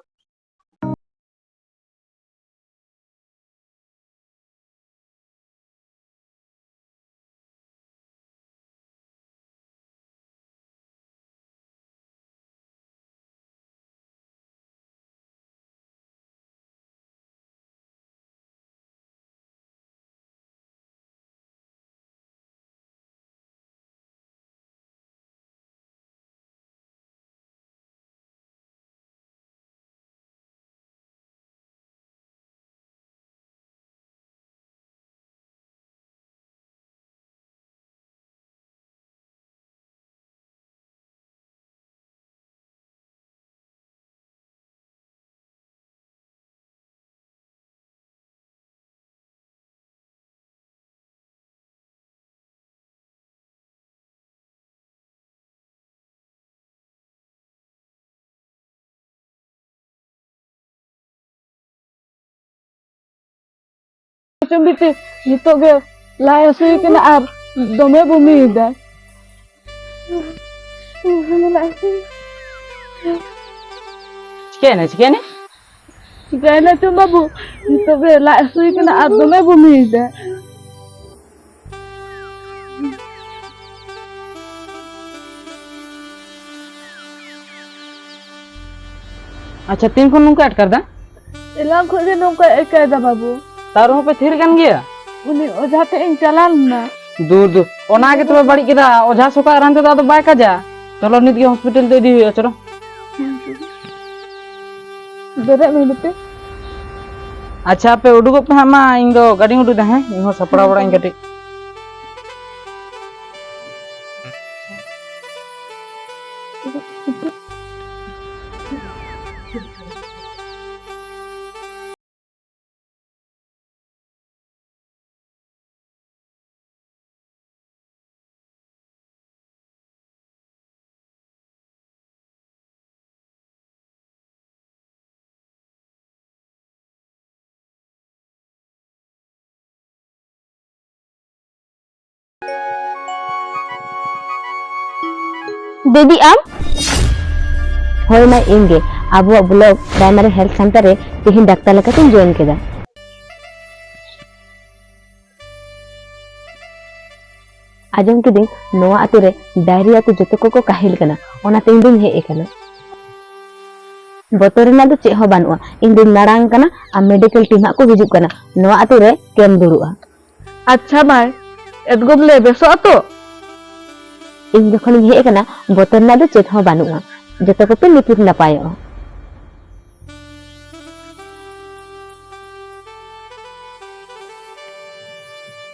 ᱪᱚᱝ ᱵᱤᱴᱤ, ᱱᱤᱛᱚᱜ ᱜᱮ ᱞᱟᱡ ᱦᱟᱹᱥᱩᱭᱮ ᱠᱟᱱᱟ ᱟᱨ ᱫᱚᱢᱮ ᱵᱚᱢᱤᱭᱮᱫᱟᱭ᱾ ᱪᱤᱠᱟᱹᱭᱮᱱᱟ, ᱪᱤᱠᱟᱹᱭᱮᱱᱟ? ᱪᱤᱠᱟᱹᱭᱮᱱᱟ ᱪᱚᱝ ᱵᱟᱹᱵᱩ, ᱱᱤᱛᱚᱜ ᱜᱮ ᱞᱟᱡ ᱦᱟᱹᱥᱩᱭᱮ ᱠᱟᱱᱟ ᱟᱨ ᱫᱚᱢᱮ ᱵᱚᱢᱤᱭᱮᱫᱟᱭ᱾ ᱟᱪᱪᱷᱟ, ᱛᱤᱱ ᱠᱷᱚᱱ ᱱᱚᱝᱠᱟ ᱟᱴᱠᱟᱨ ᱫᱟ? ᱮᱞᱟᱝ ᱠᱷᱚᱱ ᱜᱮ ᱱᱚᱝᱠᱟ ᱟᱹᱭᱠᱟᱹᱣ ᱮᱫᱟ ᱵᱟᱹᱵᱩ᱾ ᱛᱟᱣ ᱨᱮᱦᱚᱸ ᱯᱮ ᱛᱷᱤᱨ ᱠᱟᱱ ᱜᱮᱭᱟ? ᱩᱱᱤ ᱚᱡᱷᱟ ᱴᱷᱮᱱ ᱤᱧ ᱪᱟᱞᱟᱣ ᱞᱮᱱᱟ᱾ ᱫᱩᱨ, ᱫᱩᱨ, ᱚᱱᱟ ᱜᱮ ᱛᱚᱵᱮ ᱵᱟᱹᱲᱤᱡ ᱠᱮᱫᱟ᱾ ᱚᱡᱷᱟ ᱥᱚᱠᱟᱜ ᱨᱟᱱ ᱛᱮᱫᱚ ᱟᱫᱚ ᱵᱟᱭ ᱠᱟᱡᱟ᱾ ᱪᱚᱞᱚ, ᱱᱤᱛ ᱜᱮ ᱦᱚᱥᱯᱤᱴᱟᱞ ᱛᱮ ᱤᱫᱤ ᱦᱩᱭᱩᱜᱼᱟ, ᱪᱚᱞᱚ᱾ ᱵᱮᱨᱮᱫ ᱢᱮ ᱵᱤᱴᱤ᱾ ᱟᱪᱪᱷᱟ, ᱟᱯᱮ ᱩᱰᱩᱠᱚᱜ ᱯᱮ ᱦᱟᱸᱜ ᱢᱟ, ᱤᱧ ᱫᱚ ᱜᱟᱹᱰᱤᱧ ᱩᱰᱩᱠ ᱮᱫᱟ, ᱦᱮᱸ? ᱤᱧ ᱦᱚᱸ ᱥᱟᱯᱲᱟᱣ ᱵᱟᱲᱟᱜ ᱟᱹᱧ ᱠᱟᱹᱴᱤᱡ᱾ ᱫᱤᱫᱤ, ᱟᱢ? ᱦᱳᱭ ᱢᱟᱹᱭ, ᱤᱧ ᱜᱮ᱾ ᱟᱵᱚᱣᱟᱜ block primary health center ᱨᱮ ᱛᱮᱦᱮᱧ ᱰᱟᱠᱛᱟᱨ ᱞᱮᱠᱟᱛᱤᱧ join ᱠᱮᱫᱟ᱾ ᱟᱸᱡᱚᱢ ᱠᱤᱫᱟᱹᱧ ᱱᱚᱣᱟ ᱟᱛᱳ ᱨᱮ diarrhea ᱛᱮ ᱡᱚᱛᱚ ᱠᱚᱠᱚ ᱠᱟᱹᱦᱤᱞ ᱠᱟᱱᱟ, ᱚᱱᱟᱛᱮ ᱤᱧ ᱫᱩᱧ ᱦᱮᱡ ᱟᱠᱟᱱᱟ᱾ ᱵᱚᱛᱚᱨ ᱨᱮᱱᱟᱜ ᱫᱚ ᱪᱮᱫ ᱦᱚᱸ ᱵᱟᱹᱱᱩᱜᱼᱟ, ᱤᱧ ᱫᱩᱧ ᱢᱟᱲᱟᱝ ᱠᱟᱱᱟ ᱟᱨ medical team ᱦᱟᱸᱜ ᱠᱚ ᱦᱤᱡᱩᱜ ᱠᱟᱱᱟ᱾ ᱱᱚᱣᱟ ᱟᱛᱳ ᱨᱮ camp ᱫᱩᱲᱩᱵᱼᱟ᱾ ᱟᱪᱪᱷᱟ ᱢᱟᱹᱭ, ᱮᱫᱜᱚᱢ ᱞᱮ ᱵᱮᱥᱚᱜᱼᱟ ᱛᱚ? ᱤᱧ ᱡᱚᱠᱷᱚᱱᱤᱧ ᱦᱮᱡ ᱟᱠᱟᱱᱟ, ᱵᱚᱛᱚᱨ ᱨᱮᱱᱟᱜ ᱫᱚ ᱪᱮᱫ ᱦᱚᱸ ᱵᱟᱹᱱᱩᱜᱼᱟ, ᱡᱚᱛᱚ ᱠᱚᱯᱮ ᱱᱤᱯᱩᱫ ᱱᱟᱯᱟᱭᱚᱜᱼᱟ᱾